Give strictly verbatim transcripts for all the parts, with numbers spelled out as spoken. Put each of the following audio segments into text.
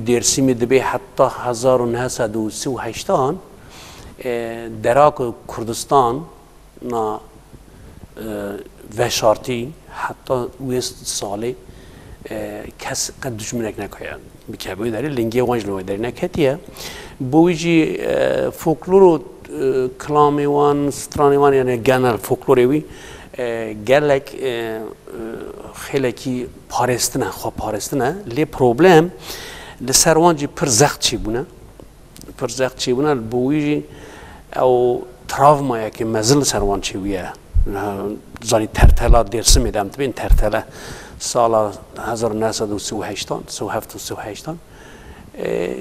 Dêrsimî dibê heta hezar û neh sed û sî û heştan, e, dera ku Kurdistan na, e, veşartî heta wê salê, e, kes qet dijminek nekeye. Bi kevbûyî derê lingê wan jî li wê derê neketiye. Bo wî jî, e, folklor û, e, kilamê wan, stranê wan, yani genel folklorê wî, e, gelek, e, e, xêlekî parêstine, xwe parêstine. Lê problem li ser wan jî pir zext çêbûne. Pir zext çêbûne, li bo wî jî ew travmayekê mezin li ser wan çêbûye. Zanî tertela Dêrsimê de em dibên tertele sala hezar û neh sed û sî û heştan, sî û heft û sî û heştan, e,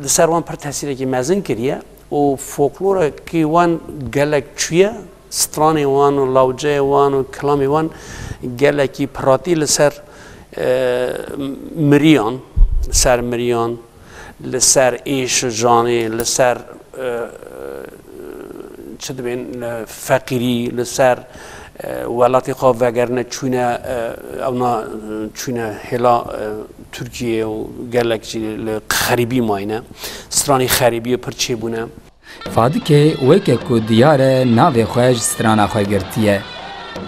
li ser wan pir tesîrekî mezin kiriye û folklorekî wan gelek çûye, stranê wan û lawceyê wan û kilamê wan gelekî piratî li ser, e, miriyan, li ser miriyan, li ser êş û janê, li ser, e, çi dibên, li feqîrî, li ser, e, welatê xwe vegerine çûne, e, ewna, e, çûne hêla, e, Tirkiyeyê û gelek jî li xerîbî mayne. Stranî xerîbiyê pir çêbûne. Fadikê weke ku diyar e navê xwe ji strana xwe girtiye.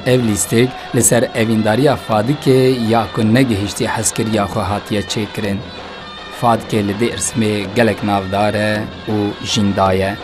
Ev lîstik li ser evîndariya Fadikê ya ku negihiştî hezkiriya xwe hatiye çêkirin. Fadikê li Dêrsimê gelek navdar e û jînda ye.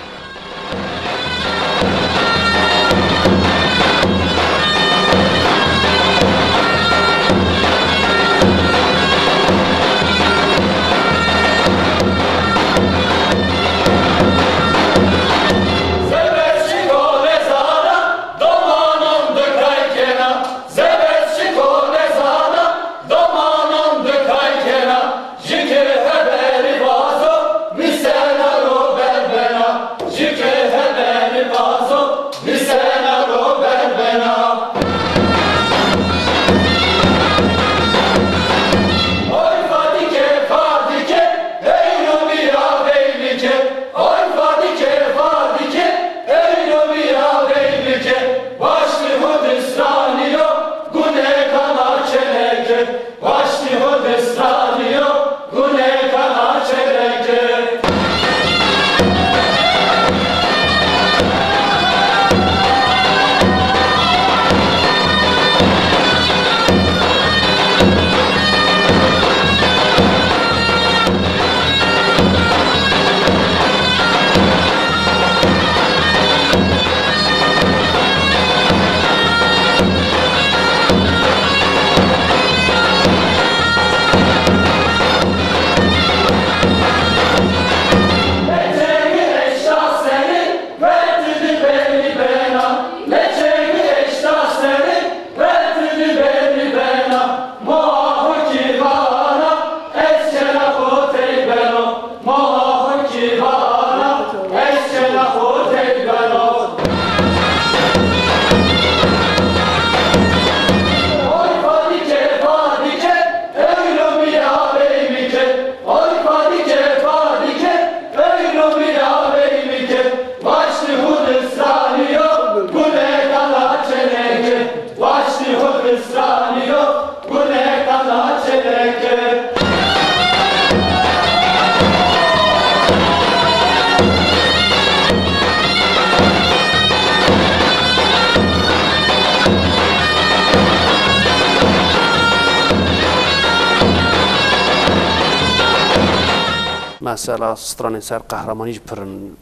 Mesela stranên ser qehremanî jî pir in.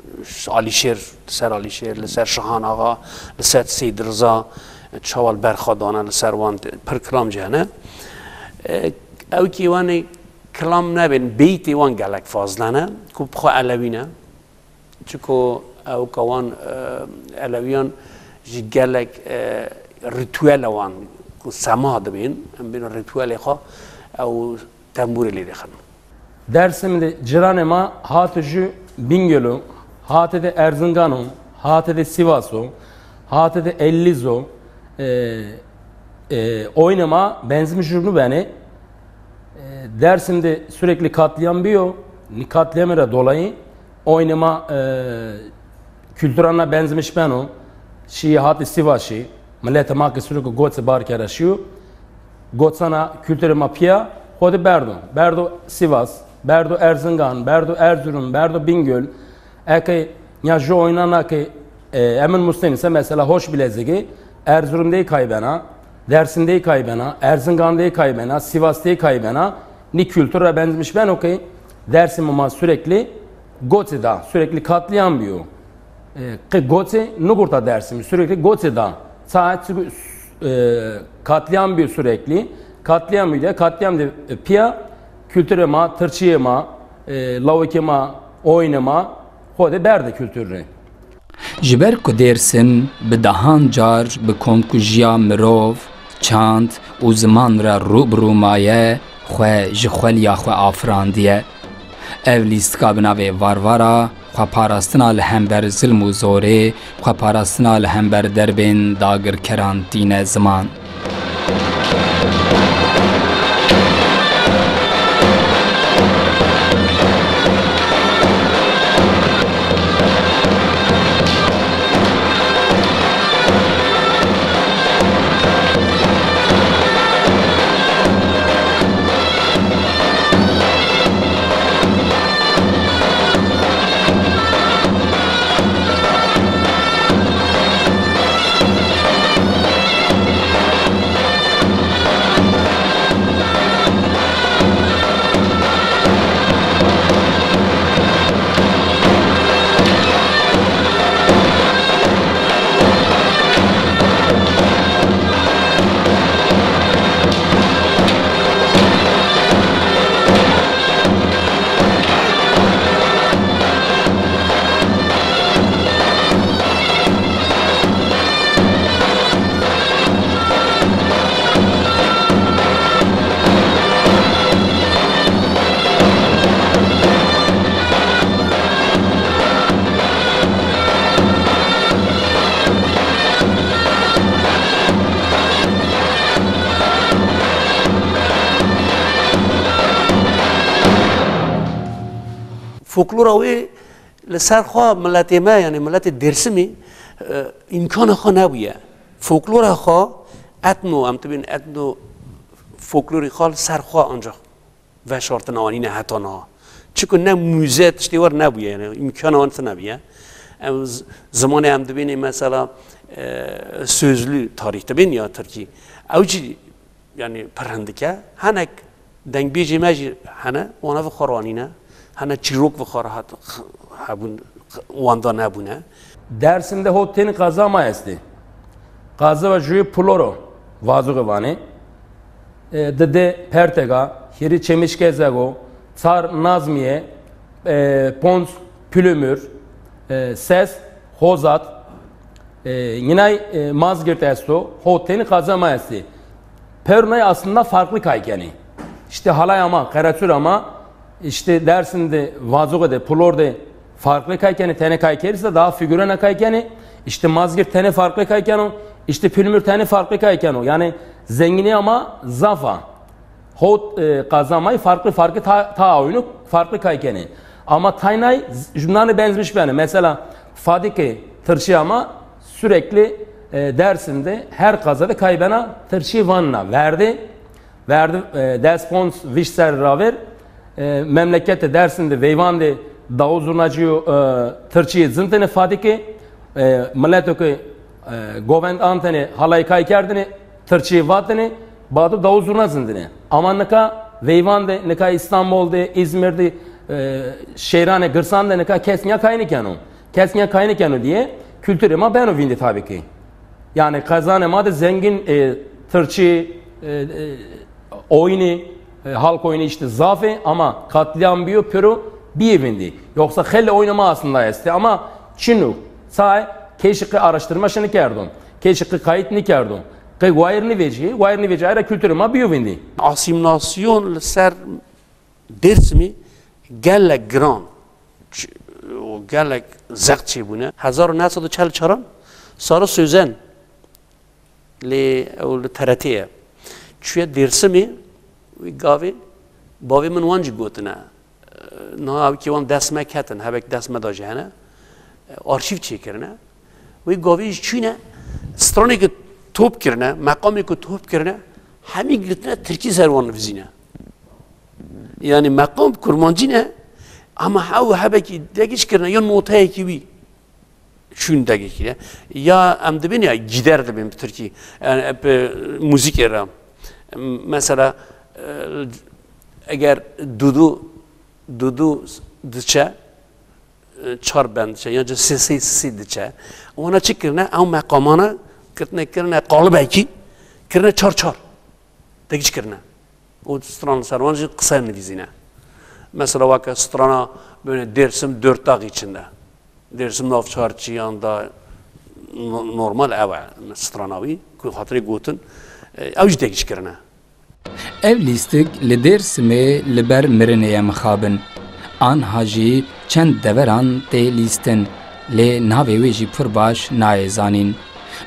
Alîşêr, li ser Alîşêr, li ser Şahan Axa, li ser Seyîd Riza, çawa li ber xwe dane, li ser wan pir kilam jî hene. E, ew kî wan ê kilam nebên, beytê wan gelek fazle ne, ku bi xwe elewî ne. Çiko ew ka wan, e, elewiyan jî gelek, e, rîtuele wan ku sema dibên, em bêne rîtuelê xwe, ew tembûrê lê dixin. Dersim de ciranê ma hate ji Bingölo, hate de Erzingano, hate de Sivaso, hate de Ellizo, e, e, oyne ma benzin jurnu bene. E, Dersim de sürekli katliam biyo, ni katliamı da dolayı oyne ma, e, kültürana benzemiş beno, şi hate Sivasî, milletê ma ki sürekli gotse bar kere şiyo, gotsana kültürê ma piya, xwedê berdo. Berdo Sivas, Berdo Erzingan, berdo Erzurum, berdo Bingöl. Eke ya ji oynana ke, e, emin Muslim ise mesela hoş bilezigi, Erzurum dey kaybena, Dersim dey kaybena, Erzingan dey kaybena, Sivas dey kaybena. Ni kültüre benzemiş ben okey. Dersim ama sürekli gotida, sürekli katliam biyo. E, qe gotê nigurta Dersimî, sürekli gotê da. Saet, e, katliam bî sürekli. Katliam bî de, katliam de, e, piya kültürê ma, tirçiyê ma, e, lawikê ma, oyunê ma, xwe de berde kültürü. Ji ber ku Dêrsim bi dehan car bi komkujiya mirov, çand û ziman re rû bi rû maye, xwe ji xweliya xwe afirandiye. Ev lîstika bi navê Varvara, xweparastina li hember zilm û zorê, xweparastina li hember derbên dagirkeran tîne ziman. Folklora wê li ser xwe miletê me, yanî miletê Dêrsimî, e, îmkana xwe nebûye. Folklora xwe, etno, em dibên etno folklorê xwe li ser xwe ancak veşartine anîne heta niha. Çiku ne mûze tiştê wer nebûye, yanî îmkana wan tune bûye. Em z-, zimanê em dibênê mesela, e, sözlü tarîh dibên ya tirkî. Ew jî yanî pir hindik e. Hinek dengbêjê me jî hene, wana vixwe ranîne. Hene çîrok vixwe re hat-, x-, hebûn, x-, wenda nebûne. Dersim de hot tên qaza ma estê. Qaza ve jûyê Puloro, vazuxe vanê. E, dide Pertega, hîrî Çemişkezego, çar Nazmiye, e, ponc Pülümür, e, ses Hozat, e, yinay, e, Mazgirt esto, hot tên qaza ma estê. Pernay aslında farklı kaykenî. İşte halay ama, Karaçur ama, işte Dersim de, Vazuxe de, Pulor de farklı kaykenî, tene kaykerî ise daha figürene kaykenî, işte Mazgirt tene farklı kaykeno, işte Pülmür tene farklı kaykeno. Yani zengini ama zafa. Hot, e, qazamay farklı farklı ta, ta oyunu farklı kaykenî. Ama taynay z-, jumnanı benzemiş beni. Mesela Fadike tırçı ama sürekli, e, Dersim'de her kazada kaybena tırçı vanına verdi. Verdi, e, des ponc vîst ser raver, e, memlekete Dersim'de, Veyvan'de davul zurnacı, e, tırçı zintene Fadike, e, milleto ki, e, govend antene halay kay kerdine, tırçı vatene, badu davul zurna zindine. Ama nika Veyvan'de, nika İstanbul'de, İzmir'de, e, şehrane, gırsan'de nika kes niya kayını keno. Kes niya kayını keno diye kültürü ma beno vindi tabii ki. Yani kazanê ma de zengin, e, tırçı, e, e, oyunu, e, halk oyunu işte zafê ama katliam biyo piro biyê vindî. Yoksa xelê oyunê ma aslında estê ama çinû, say keşi qe araştırma şini kerdon. Keşi qe kayıt nikerdon. Qe wayir nivêcî, wayir nivêcî ayra kültürê ma biyo vindî. Asîmîlasyon li ser Dêrsimî gelek giran ç-, û gelek zext çêbûne. Hezar û neh sed û çel çaran Saro Sözen lê ew li T R T ye. Çûye Dêrsimê, wî gavê bavê min wan jî gotine. Niha ew kê wan dest me ketin, hebek dest me da jî hene. Arşîv çêkirine. Wê gavê jî çûne, stranê ku top kirine, meqamê ku top kirine, hemî girtine tirkî ser wan nivîzîne. Yani meqam kurmancî ne, ama hew hebekî degîş kirine ya noteyekî wî şûn degîş kirine. Ya em dibên ya gider dibên bi tirkî. Yani bi muzîkê re. Mesela, e, eger dudu, dudu diçe, e, çar bend diçe, yan jî sê sê sê diçe. Wana çi kirine? Ew meqamana kirine, kirine qalibekî, kirine çar çar. Degîş kirine. Û stran li ser wan jî qise nivîzîne. Mesela weke strana, bibêne Dêrsim Dörtdağ içinde. Dêrsim navçarçiyan da no-, normal ew e, strana wî, ku xatirê gotin, e, ew jî degîş kirine. Ev lîstik li Dêrsimê li ber mirinê ye mixabin. Anha jî çend deveran tê lîstin, lê navê wê jî pir baş nayê zanîn.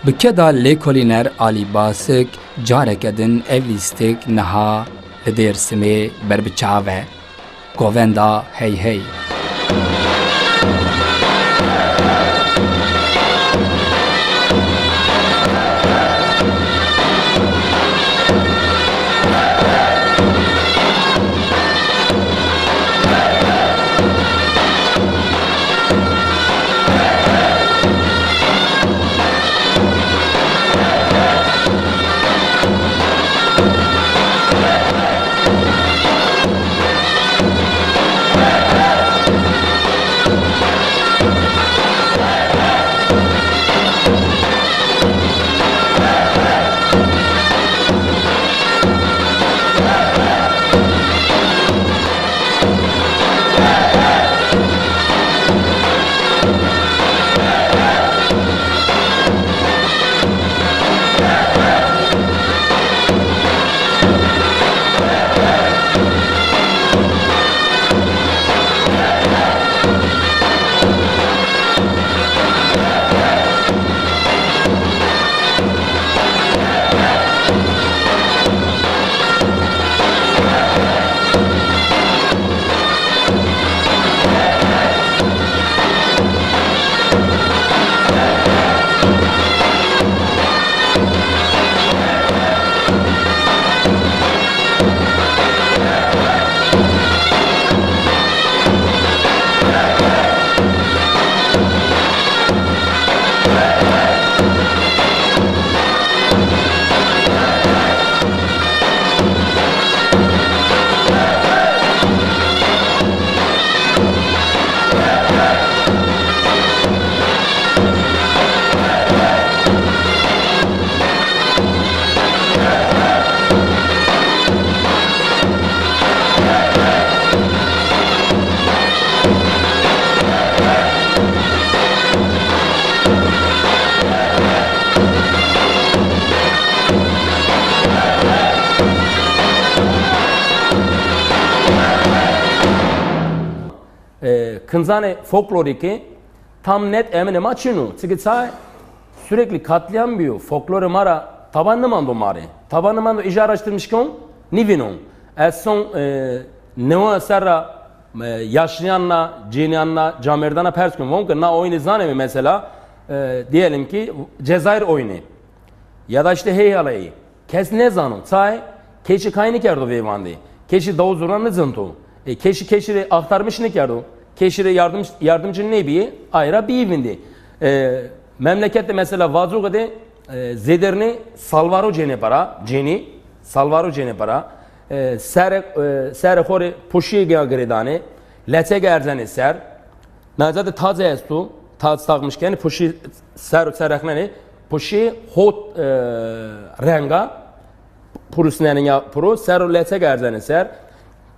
Bi keda lêkolîner Alî Basik careke din ev lîstik niha li Dêrsimê ber bi çav e. Govenda hey hey. E, kinzanê folklorîkê tam net eminê ma çin û. Çikî çay sürekli katliam bîyo. Folklorê ma ra taba nimando ma rê. Taba nimando, îja araştirmişkon nivînon. Ez son, e, newe serra, e, yaşliyanla, cêniyanla, camêrdana pers kon. Von ki na oyunê zanê mi mesela, e, diyelim ki Cezayir oyunê. Ya da işte heyhalayî. Kes nezano. Çay, keçî kay nikerdo vê vandê. Keçî daw zurna nizinto. E, keçî keçî rê axtarmiş nikerdo. Keçî rê yardim, yardimcî nêbiyê, ayra bî vindê. E, memlekette mesela Vacuği de, e, zêdernê salvaro cênê para, cênî, salvaro cênê para. E, ser, e, ser xorê puşî girêdanê, leçe gerzenê ser. Naca de taze estu, tac takmış kenê, puşî ser û serexnenê, puşî hot, e, renga, purusnenê ya puro, ser û leçe gerzenê ser.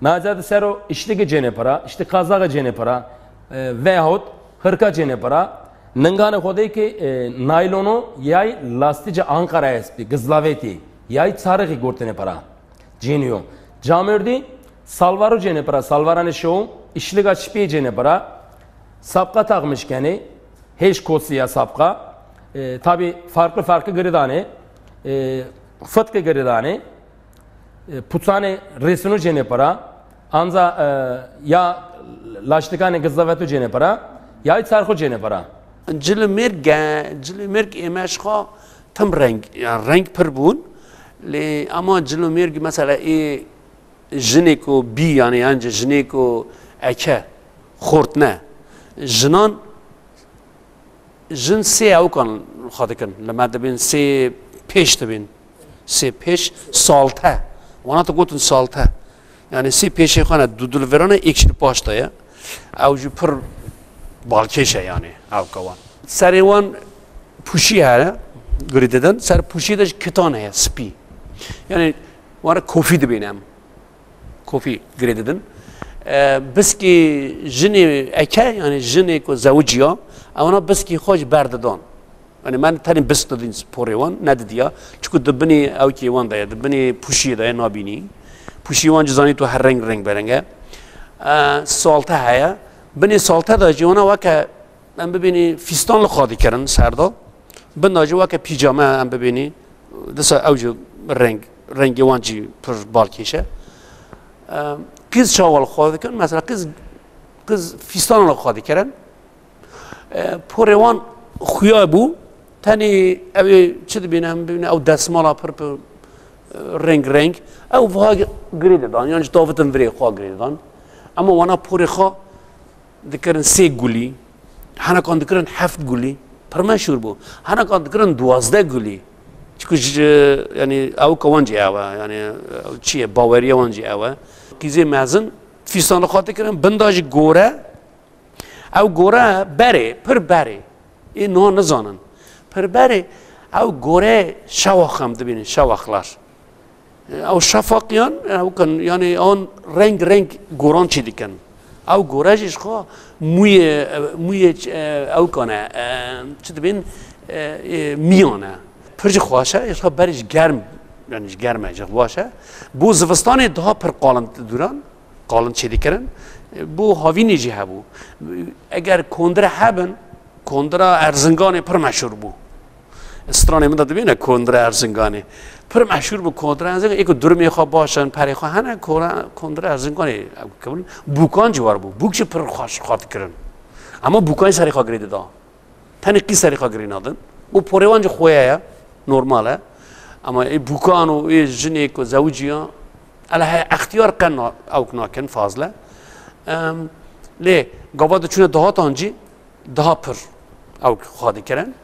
Naca de ser û iştigi cênê pira, işte kazağı cênê pira, e, veyahut hırka cênê pira. Ninganê xo de ki, e, naylonu yay lastici Ankara espi, gızlaveti, yay çarığı gurtene pira. Cêniyo. Camêrdî salvaru cênê pira, salvaranê şew, işliga çipê cênê pira, sapqa takmiş kenê, hêş kosiya sapqa. E, tabi farklı farklı giridanê, e, fıtkı giridanê, e, putanê resinu cênê pira, anza, e, ya laştikanê gizlavetu cênê pira, ya çarxu cênê pira. Cilê mêrg e, cilê mêrg ê me ji xwe tim reng, yani reng pir bûn. Lê ama cilê mêrg mesela ê Jinê ku bî, yanî, yanî jinê ku eke, xort ne. Jinan, jin sê ewikan xwe dikin. Li me dibên sê pêş dibên. Sê pêş, salte. Wana tu gotin salte. Yanî sê pêşê xwe ne, du dil vêrane, êk jî li paş de ye. Ew jî pir balkêş e, yanî, ewka wan. Serê wan pûşî hene, gurî didin. Ser pûşî de jî kitan heye, spî. Yanî, wan re kofî dibîne em. Kofî girê didin. E, biskî jinê eke, yanî jinê ku zewiciya, ewana biskî xwe ji ber didan. Yanî me tenê bisk didîn porê wan, nedidiya. Çiku di binê ewkê wan de ye, di binê pûşiyê de ye, nabînî. Pûşiyê wan cizanî tu her reng reng bereng e. E, salte heye. Binê salte de jî wana weke em bibînî fîstan li xwe dikirin ser de. Bin de jî weke pîjame em bibînî. Disa ew jî reng, rengê wan jî pir balkêş e. E, qîz çawa li xwe dikin? Mesela qîz, qîz fîstan li xwe dikirin. E, porê wan xuya bû. Tenê ew ê çi dibîne, em bibîne ew desmala pir pir, e, reng reng. Ew viha girê didan. Yan jî davitin virê xwe girê didan. Ama wana porê xwe dikirin sê gulî, henekan dikirin heft gulî, pir meşhûr bû. Henekan dikirin duwazdeh gulî. Çiku ji, yanî, ewka wan jî ew e, yanî, ew çi ye, baweriya wan jî ew e. Qîzê mezin fîstan li xwe dikirin, bin de jî gore. Ew gore berê, pir berê. Ê niha nizanin. Pir berê, ew gore şewax em dibînin, şewaxlar. Ew şefaqiyan, ew kin, yanî an reng reng goran çê dikin. Ew gore jî ji xwe mûyê, mûyê, e, ew kane, e, çi dibên, e, e, miyan e. Pir jî xweş e, ji xwe berê jî germ, yanî ji germ e, ji xwe baş e. Bo zivistanê daha pir qalin duran, qalin çê dikirin. Bo havînê jî hebû. Eger kondire hebin, kondira Erzinganê pir meşhûr bû. Stranê min de dibîne kondira Erzinganê. Pir meşhûr bû kondira Erzinganê. Ê ku durumê xwe baş in, perê xwe hene, kora-, kondira Erzinganê ew kevin. Bûkan jî war bû. Bûk jî pir xweş xwe dikirin. Ama bûkan serê xwe girê dida. Tenê qîz serê xwe girê nadin. Û porê wan jî xwe ye, normal e. Ama ê bûkan û ê jinê ku zewiciya, ele heye extiyar qe na-, ewk nakin fazle. Em, lê gava diçûne dahatan jî daha pir ewk xwe dikirin.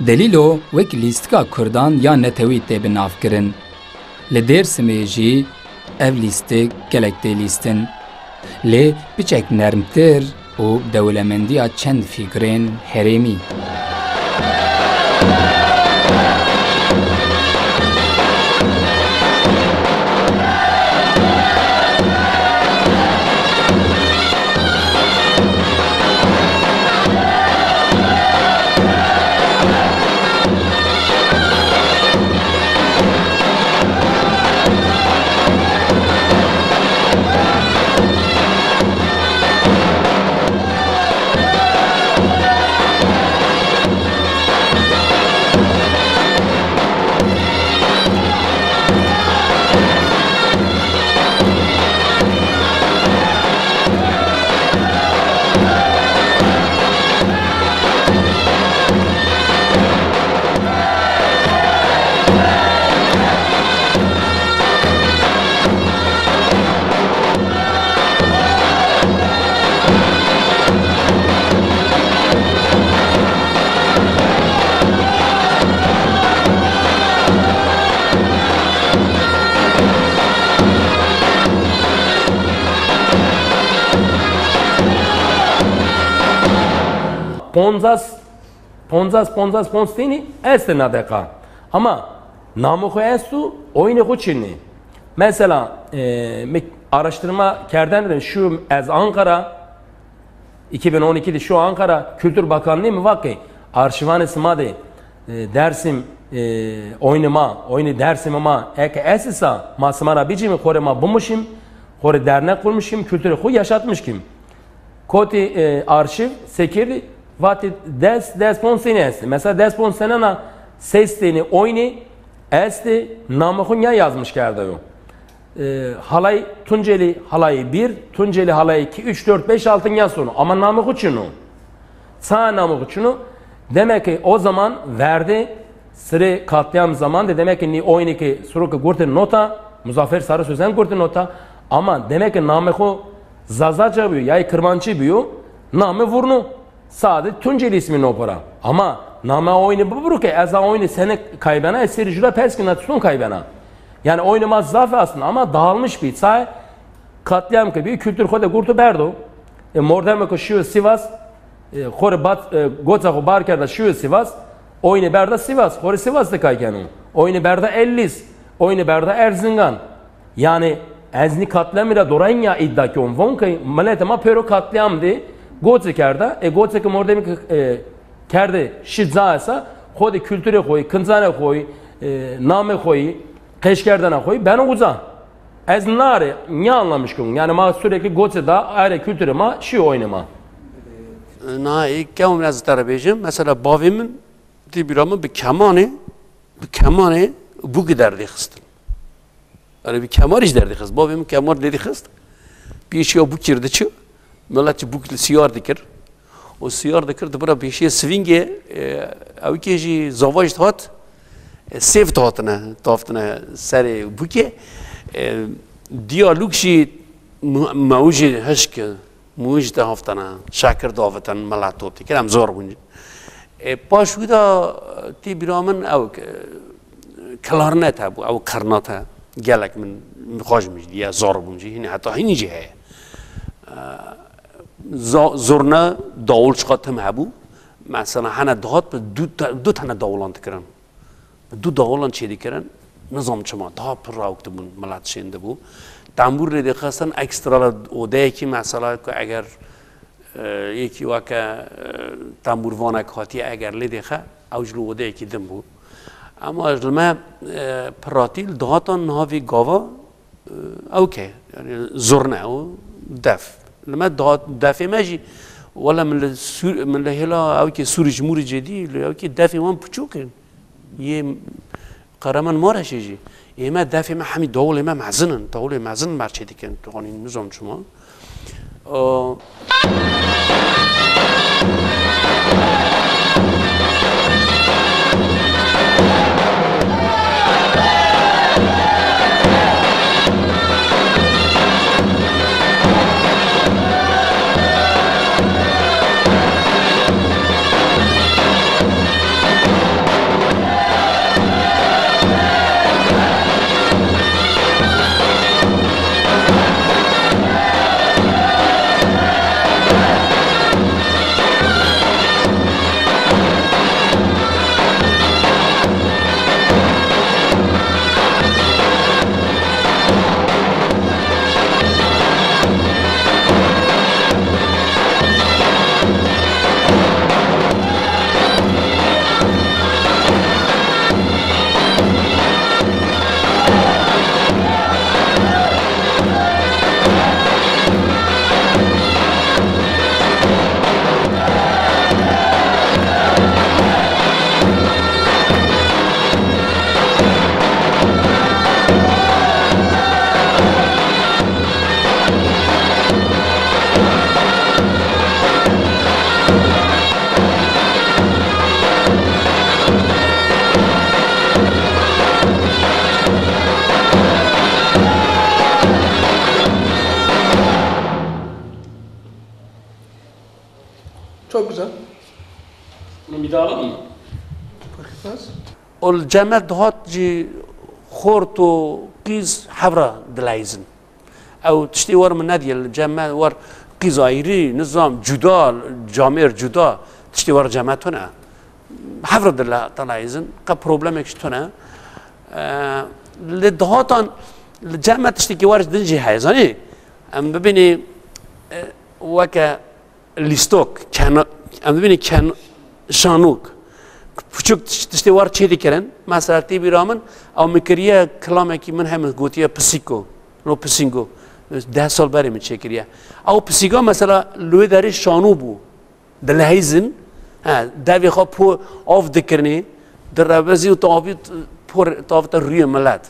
Delîlo wek lîstika kurdan ya netewî tê binavkirin. Li Dêrsimê jî ev lîstik gelek tê lîstin. Lê piçek nermtir û dewlemendiya çend fîgurên herêmî. Ponzas, ponzas, ponzas, ponzas tênî este na deqa. Ama namê xwe estu, oyunê xwe çinî. Mesela, e, me araştırma kerden şu ez Ankara, iki bin on ikide şu Ankara Kültür Bakanlığı mi vake arşivanê sima de, e, Dersim, e, oyunê ma, oyunê Dersimê ma, eke esisa, ma sima ra bicîmin, xorê ma bimuşim, xorê dernek kurmuşim, kültürü xo yaşatmış kim. Kotî, e, arşiv sekirdi, vati des, des pon sene esti. Mesela des pon sene na ses teni oyni esti, namı xo nya yazmış kerdeyo. E, halay Tunceli halayı bir, Tunceli halayı iki, üç, dört, beş, altı nya sonu. Ama namı xo çinu. Ça namı xo çinu. Demek ki o zaman verdi, sırı katliam zaman de demek ki ni oyni ki suruku gurtin nota, Muzaffer Sarı Sözen gurtin nota, Ama demek ki namê xwe Zazaca bûyo, ya Kirmançî bûyo, namê vurno. Sade Tuncelî ismî no para. Ama namê oyne bibiro ke ez a oyne sene kaybena, ez serî jura pers kina çiton kaybena. Yani oyne ma zaf e aslında ama dağılmış bir say katliam ke bir kültür xwe de gurtu berdo. E, mordemê ku şiyo Sivas, e, xore bat, e, goça xwe bar kerda şiyo Sivas, oyne berda Sivas, xore Sivas de kaykeno. Oyne berda Ellis, oyne berda Erzingan. Yani ez nî katliamî ra dorenya îddia ke von ke milete ma pêro katliam de goçe kerda. E, goçe ke mordemî ke, e, kerde şi ca esa, xwe de kulturê xwe, kincanê xwe, e, namê xwe, qeşkerdena xwe, beno uza. Ez nare, niye anlamış ki? Yani ma sürekli goçe da, are kulturê ma, şi oyne ma. Na, e, kewm ez te re bêjim, mesela bavê min, tê bîra min bi kemanê, bi kemanê bûkî derdê xistin. Yani bi kemar jî derdê xist. Bavê min kemar lê dixist. Pêşiya bûkê re diçû. Milet jî bûk li siyar dikir. Û siyar dikir, di bira pêşiya sivîngê, e, ew kê jî zava jî dihat, e, sêv dihatine, dihaftine serê bûkê. E, diyalog jî mu-, mewjê hişk. Mû jî te haftana, şekir davitin, milet top dikir, em zor bûn. E, paş wî de, tê bîra min ew, e, klarnet hebû, ew qirnate. Gelek min, min xwe ji min jî diye, zor bûn jî, hînî heta hînî jî heye. E, zo-, zurna dawul çiqa tim hebû. Mesela hene dihat bi du te-, du tane dawulan dikirin. Du dawulan çêdikirin, nizam çima, daha pir rawik dibûn, milet şên dibû. Tembûr lê dixistin, ekstra li odeyekî mesela ku eger, e, yekî weke, e, tembûrvanek hatiye eger lê dixe, ew ji li odeyekî din bû. Ema ji me, e, piratî li dahatan niha vê gava, e, ew ke, yani zurne û def. Li me da-, defê me jî, wele min li Sûr-, min li hêla ew ke Sûrî ji Mûrî cêdî, li ew ke defê wan piçûk in. Yê Qereman Mareşê jî. Ê me defê me hemî dawulê me mezin in. Dawulê mezin merçê dikin. Tu hanî nizam çima. O, Çok güzel. Bunu bir daha alalım mı? Fark etmez. Ol cemet hat jî xort û qîz hevra dileyizin. Ew tiştê war min nediye, li cem me war qîz ayrî, nizam, cuda, camêr cuda, tiştê war cem me tune. Hevra dile-, dileyizin, qe problemek ji tune. Eee, li dihatan, li cem me tiştekî war ji din jî heye, zanî? Em bibînî, e, weke lîstok, kena-, em dibînin ken-, şanok. Piçûk tiş-, tiştê war çê dikirin. Mesela tê bîra min, ew min kiriye kilamekî min heye min gotiye pisîko. No pisîngo. Deh sal berê min çêkiriye. Ew pisîga mesela li wê derê şano bû. Dilehîzin, he, devê xwe po av dikirinê, direbizî û tavî t-, por, tavî te rûyê milet.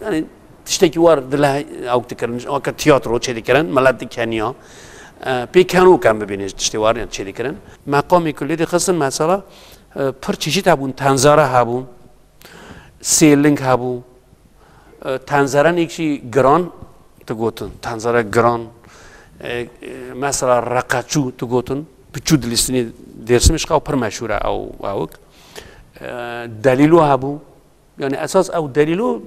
Yani tiştekî war dile ew dikirin, weke tiyatro çêdikirin, milet dikeniya. E, pê keno kem bibîne tiştê war yani çêdikirin. Meqamê ku lê dixistin mesela, e, pir çeşit hebûn, tenzare hebû, sêling hebû, e, tenzarenêk jî giran, digotin. Tenzere giran, e, e, mesela reqeçû digotin. Piçû dilîstinî Dêrsimê ji xew pir meşhûr e ew, ewik. E, delîlo hebû. Yani esas ew delîlo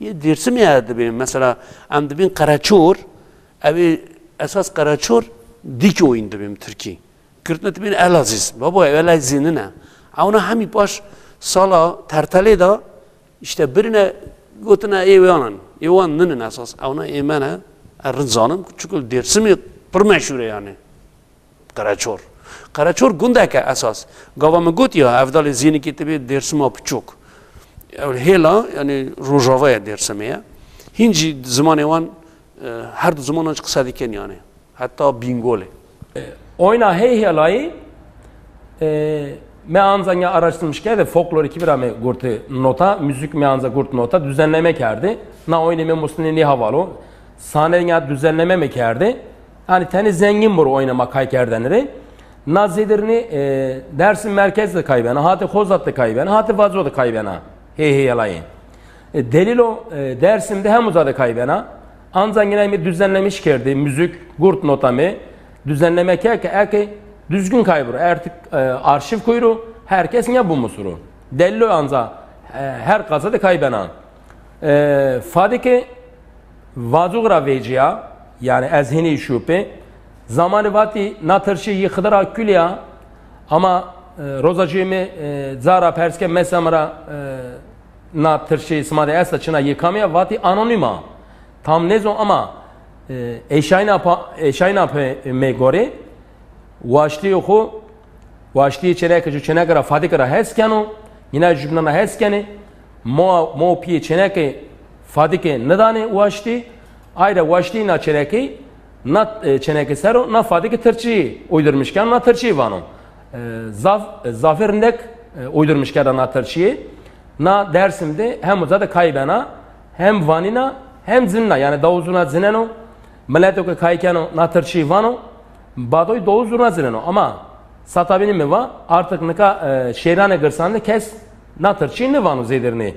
yê Dêrsimê ye dibên. Mesela em dibên qereçor, ew ê esas qereçor dîk oyun dibên Tirkî. Girtine dibên Elazîz. Baba ew Elazîz nine. Ewna hemî paş sala tertelê de işte birine gotine ê wan in. Ê wan ninin esas. Ewna ê me ne. Ez rind zanim. Çunkî li Dêrsimê pir meşhûr e yani. Qereçor. Qereçor gundek e esas. Gava min got ya, Evdalê Zînikê tibê Dêrsima Piçok. Ew hêla, yani Rojava ye Dêrsimê ye. Hîn jî zimanê wan, e, her du zimanan jî qise dikin yani. Heta Bîngolê. Oyna hey helayî, e, me anza ya araştırmış kerde, folkloriki bira me gurti nota, müzik me anza gurt nota, düzenleme kerdi. Na oyne me Muslinê nê havalo, sahne ya düzenleme me kerdi. Yani tenê zengin bur oyna ma kay kerdeni re. Na zêdirinê, e, Dersim merkez de kaybena, hati Xozat de kaybena, hati Vazo de kaybena. Hey hey helayî. E, delîlo, e, Dersim de hem uza de kaybena. Anza yine me düzenlemiş kerdi, müzik, gurt nota me. Düzenleme ke, ke, eke düzgün kaybur. Artık, e, arşiv kuyru, herkes ne bu musuru. Dello anza, e, her kaza de kaybena. E, Fadike Vazugra veciya, yani ez hini şupe. Zamanı vati na tırşı yıkıdıra külya, ama, e, roza cüme, e, zara perske mesamra, e, na tırşı sima de esta çına yıkamaya vati anonima. Tam nezo ama, e, eşayna pa, eşayna pe me gore, waştî xo, waştî çêneke ju çêneke ra Fadike ra hes keno, yine jubnana hes kenê, mo, mo piyê çêneke Fadike nidane waştî, ayre waştî na çêneke, na, e, çêneke sero, na Fadike Tirçî uydurmiş keno, na Tirçî vano. E, zaf, e, zafê rindek, e, uydurmiş keda na Tirçî. Na Dersim de hem uza de kaybena, hem vanina, hem zinina, yani dawuzuna zineno, mileto ke kaykeno na Tirçî vano, badoy dawuz zurna zineno. Ama satabini mi va, artık nika, e, şêrane girsan de kes na Tirçî nivano zêdirnê.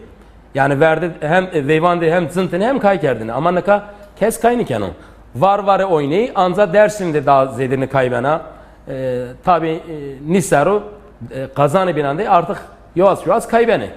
Yani verdi hem, e, veyvan de hem zintini hem kay kerdini. Ama nika kes kay nikeno. Var vare oyney, anza Dersim de daha zêdirini kaybena. E, tabi, e, nisero, e, kazanı binande artık yoaz yoaz kaybene.